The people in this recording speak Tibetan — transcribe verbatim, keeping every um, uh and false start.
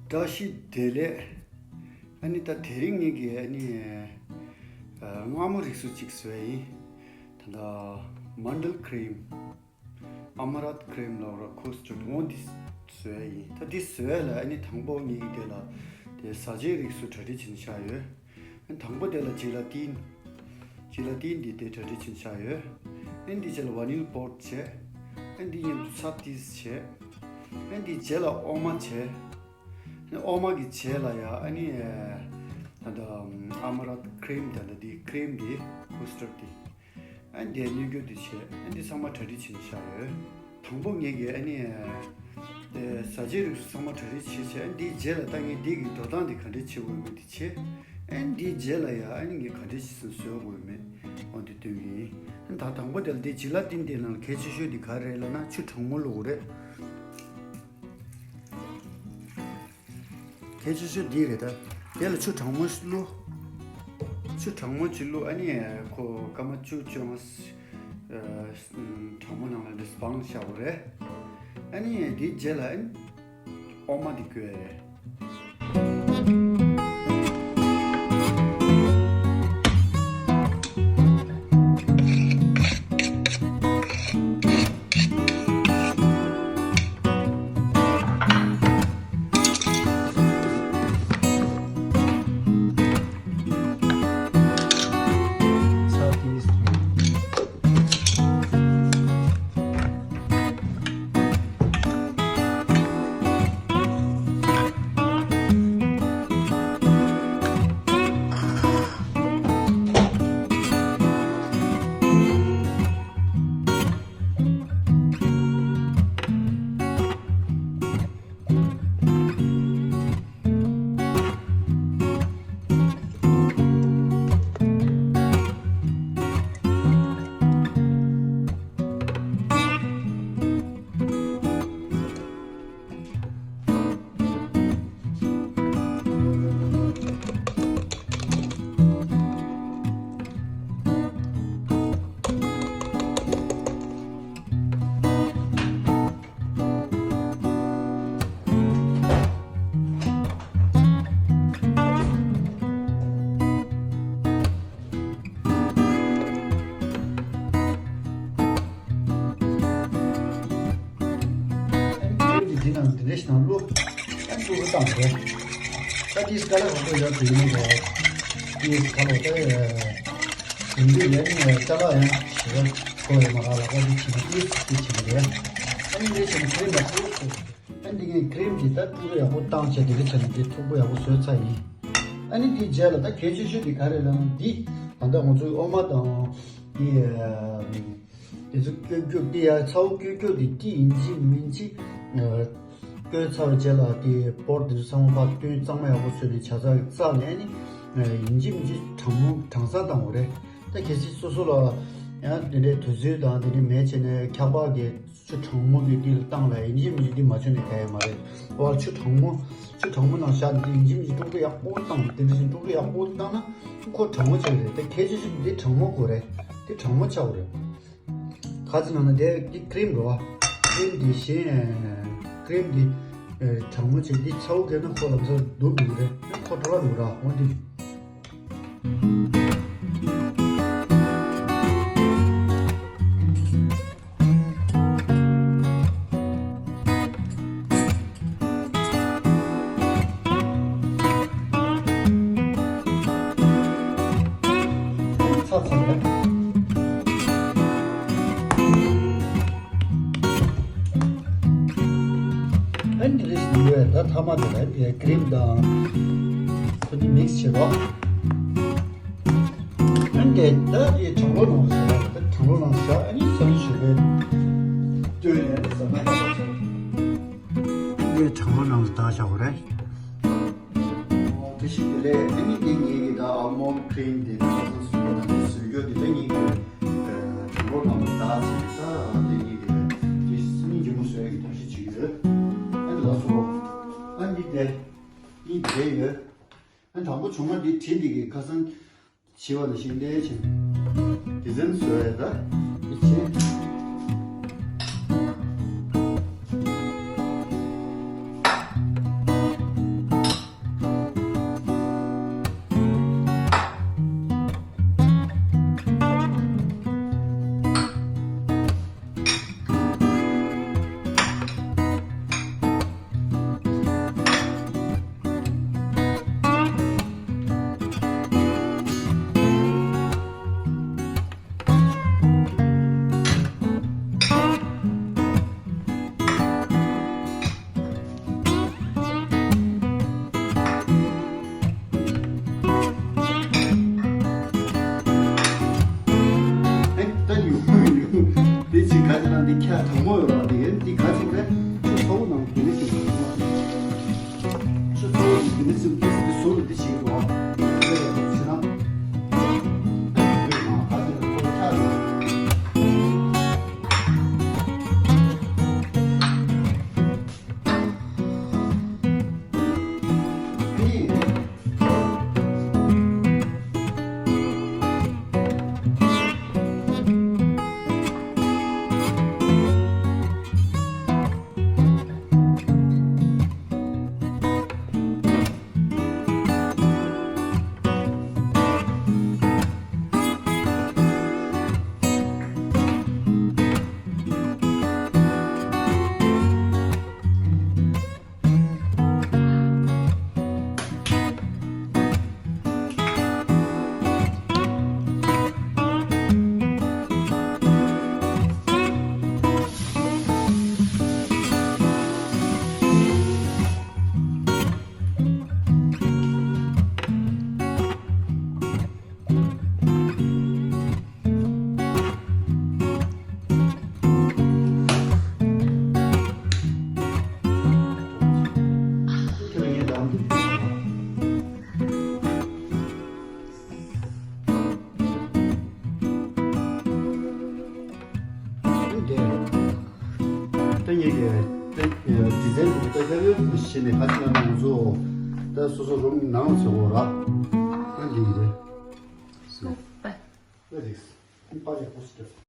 བཀྲ་ཤིས་བདེ་ལེགས། ཨ་ནི་ད་དེ་རིང་ངེད་ཀྱིས་ཨ་ནི་ཨ་མངར་མོ་རིགས་སུ་གཅིག་བཟོས་ཡིན། ད་ལྟ་མན་ཌལ་ཁི་རིམ། ཨ་མ་རན་ཐི་ཁི་རིམ་ལབ་ར་ཁུ་སི་ཊར་ཌི་འོ་འདི་བཟོས་ཡིན། ད་འདི་བཟོས་ལ་ཨ་ནི་དང་པོ་ངེད་ཀྱིས་དེ་ལ་དེ་བཟའ་བཅའི་རིགས་སུ་གྲ་སྒྲིག་བྱེད་བཞག་ཡོད། ཨ་ནི་དང་པོ་དེ་ལ་ཇི་ལ་ཏིན། ཇི་ལ་ཏིན་འདི་དེ་གྲ་སྒྲིག་བྱེད་བཞག་ཡོད། ཨ་ནི་འདི་རྗེས་ལ་ཝ་ནིལ་པོ་ཌར་བྱས། ཨ་ནི་འདི་མཉམ་དུ་ཚྭ་ཏིས་བྱས། ཨ་ནི་འདི་རྗེས་ལ་འོ་མ་བྱས། ཨ་ནི་འོ་མ་གི་རྗེས་ལ་ཡ་ཨ་ནི་ད་ལྟ་ཨ་མ་རན་ཐི་ཁི་རིམ་ད་ལྟ་འདི་ཁི་རིམ་འདི་ཁུ་སི་ཊར་ཌི་འདི། ཨ་ནི་དེ་སྣོད་སྐྱུར་དེ་བྱས། ཨ་ནི་དེ་ཚང་མ་གྲ་སྒྲིག་བྱས་ནས་བཞག་ཡོད། དང་པོ་ངེད་ཀྱིས་ཨ་ནི་ཨེ་བཟའ་བཅའི་རིགས་སུ་ཚང་མ་གྲ་སྒྲིག་བྱས་བྱས། ཨ་ནི་དེའི་རྗེས་ལ་ད་ངས་འདི་གི་འགྲོ་སྟངས་དེ་ག་འདྲས་བྱེད་དགོས་མིན་དེ་བྱས། ཨ་ནི་དེའི་རྗེས་ལ་ཡ་ཨ་ནི་ངས་ག་འདྲས་བྱས་ནས་བཟོ་དགོས་མིན་འོ་དེ་སྟོན་གྱི་ཡིན། ཨ་ནི་ད་དང་པོ་དེ་ལ་དེ་ཇི་ལ་ཏིན་དེ་ནང་ལ་གལ་ཆེ་ཤོས་དེ་ག་རེ་རེད་ལབ་ན་ཆུ་གྲང་མོ་བླུགས་དགོས་རེད། གལ་ཆེ་ཤོས་འདི་རེད་ད། དེ་ལ་ཆུ་གྲང་མོ་ཞིག་བླུགས། ཆུ་གྲང་མོ་ཅིག་བླུགས། ཨ་ནི་ཁོ་སྐར་མ་བཅུ་བཅོ་ལྔ་ཨ་གྲང་མོ་ནང་ལ་འདི་སྦངས་བཞག་དགོས་རེད། ཨ་ནི་དེའི་རྗེས་ལ་ཨ་ནི་འོ་མ་འདི་བསྐོལ་ཡ་རེད། འདི་ནང་འདི་འདྲ་ཞིག་ནང་བླུགས། ཨ་བླུགས་བཏང་རེད། ད་ཏིས་ཀ་ལ་གོ་ཡོད་དུས་ཡིན་ནའི་ཏིས་ཀ་ལ་ད་ཡིན་དུས་ཡིན་ནའི་ཅ་ལག་ཡང་ཞེ་དྲག་གོ་ཡོད་མ་རེད་ལ། ད་འདི་བྱས་ན་ཏིས་ཏིས་བྱས་ནས་རེད། ཨ་ནི་འདི་བྱས་ན་ཁི་རིམ་ལ་བླུགས། ཨ་འདི་ངས་ཁི་རིམ་འདི་ད་དཀྲུག་ཡག་པོ་བཏང་བྱས་འདི་ག་བྱས་ན་འདི་མཐུག་པོ་ཡག་པོ་བཟོས་ཚར་ཡིན། ཨ་ནི་འདིའི་རྗེས་ལ་ད་གལ་ཆེ་ཤོས་འདི་ག་རེ་ལབ་ན་འདི་ད་ལྟ་ང་ཚོའི་འོ་མ་དང་འདི་འདི་ཚོ་བསྐོལ་རྒྱུ་འདི་ཡ་ཚ་བོ་བསྐོལ་རྒྱུ་འདི་ཏིས་ཡིན་གཅིག་མིན་གཅིག་བསྐོལ་ཚར་བའི་རྗེས་ལ་འདི་པོ་ཌར་འདི་ཚོ་ཚང་མ་ཕར་བཏོན་གཙང་མ་ཡག་པོ་བཟོས་ནས་ཇ་ཚགས་ཀྱིས་བཙགས་ནས་ཨ་ནི་ཡིན་གཅིག་མིན་གཅིག་གྲང་མོ་གྲང་ས་བཏང་དགོས་རེད། ད་གལ་སྲིད་སོ་སོ་ལ་ཡང་དེ་འདྲའི་དུས་ཚོད་དང་དེ་འདྲའི་མེད་བྱས་ནས་འཁྱག་པ་གི་ཆུ་གྲང་མོ་གི་འདི་ལ་བཏང་ལ་ཡིན་གཅིག་མིན་གཅིག་འདི་མ་བྱུང་ནས་ག་ཡ་མ་རེད། འོ་ཆུ་གྲང་མོ་ཆུ་གྲང་མོ་ནང་བཞག་འདི་ཡིན་གཅིག་མིན་གཅིག་དཀྲུག་ཡག་པོ་བཏང་། དེ་འདྲ་བཞིན་དཀྲུག་ཡག་པོ་བཏང་ན་ཁོ་གྲང་མོ་ཆགས་རེད། དེ་གལ་ཆེ་ཤོས་འདི་གྲང་མོ་དགོས་རེད། འདི་གྲང་མོ་ཆགས་དགོས་རེད། ག་ཚོད་ནང་ན་དེ་འདི་ཁི་རིམ་རེད་བ། ཁི་རིམ་འདི་གཞན་ཁི་རིམ་འདི་གྲང་མོ་ཆགས། འདི་ཚ་བོ་གས་ན་ཁོ་ལམ་སང་སྡུག་འདུག་རེད། ཁོ་དྲོ་བ་འདུག་ར། འོ་འདི། ཚ་ཚ་རེད། ཨ་ནི་རེས་ཡོད་ད་ཐ་མ་དེ་ལ་ཡ་ཀི་རིམ་དང་ཁོ་གཉིས་མིག་སི་བྱེད་རོགས། ཨ་ནི་ད་དེ་གྲང་ལོ་ནང་བཞག་ད་གྲང་ལོ་ནང་བཞག་ཨ་ནི་ས་ནི་ཞོགས་པའི་སྟོད་ནས་ཟ་མ་ཐག་པ་ཆགས། ཨ་ནི་གྲང་ལོ་ནང་ལ་བཏང་བཞག་གོ་རེད། ཨོ་བཀྲ་ཤིས་བདེ་ལེགས། ཨ་ནི་དེ་ངེད་ཀྱི་ད་ཨལ་མོན་ཌི་ཁི་རིམ་དེ་ནི་ཁ་སང་བཟོས་པ་དང་བཟོས་རྒྱུ་དེ་ད་ངེད་ཀྱི་གྲང་ལོ་ནང་ལ་བཏང་ཚེ་ད་དེ་ངེད་ཀྱི་དེ་སང་ཉིན་རྒྱུ་མ་བཟོ་ཡ་གི་ཐབས་ཤེས་བྱེད་ཀྱི་ཡོད། ཨ་ནི་ལགས་སོ། ཨ་ནི་དེ་ནི་དེ་ཡོད། ཨ་ནི་དང་པོ་བྱུང་ན་འདི་བྲིས་འདི་གི་ཁ་སང་བྱི་བ་ལ་ཤིང་ལས་ཆེན། དེ་ཚན་བཟོ་ཡ་ད་འདི་བྱེད། འདི་ཁྱ་གྲང་མོ་ཡོད་ར། འདི་ཡན་འདི་ག་ཅིག་རེད། ཆུ་ཚ་བོ་ནང་འདི་ནི་ཅིག་ཡོད་མ་རེད། ཆུ་ཚ་བོ་འདི་ནི་ཅིག་འདི་ཟུར་འདི་ཞིག་རོ། འདི་རེད་ཟེར་ན། འདི་ནང་ག་ཅིག་རེད། ཁྱ་རེད། འདི། ད་ངེད་ཀྱི་ད་ཌི་ཛའིན་འདུག་ད་ཁ་བའི་བྱས་ནས་ཁ་ཅིག་ལ་ང་ཚོ་ད་སོ་སོ་རུམ་ནང་ལ་ཟེར་གོ་ར། ད་འདི་ཡིན་རེད། སོ་པ། ད་རིགས་པ་རེད་པོ་སི་ཊིབ།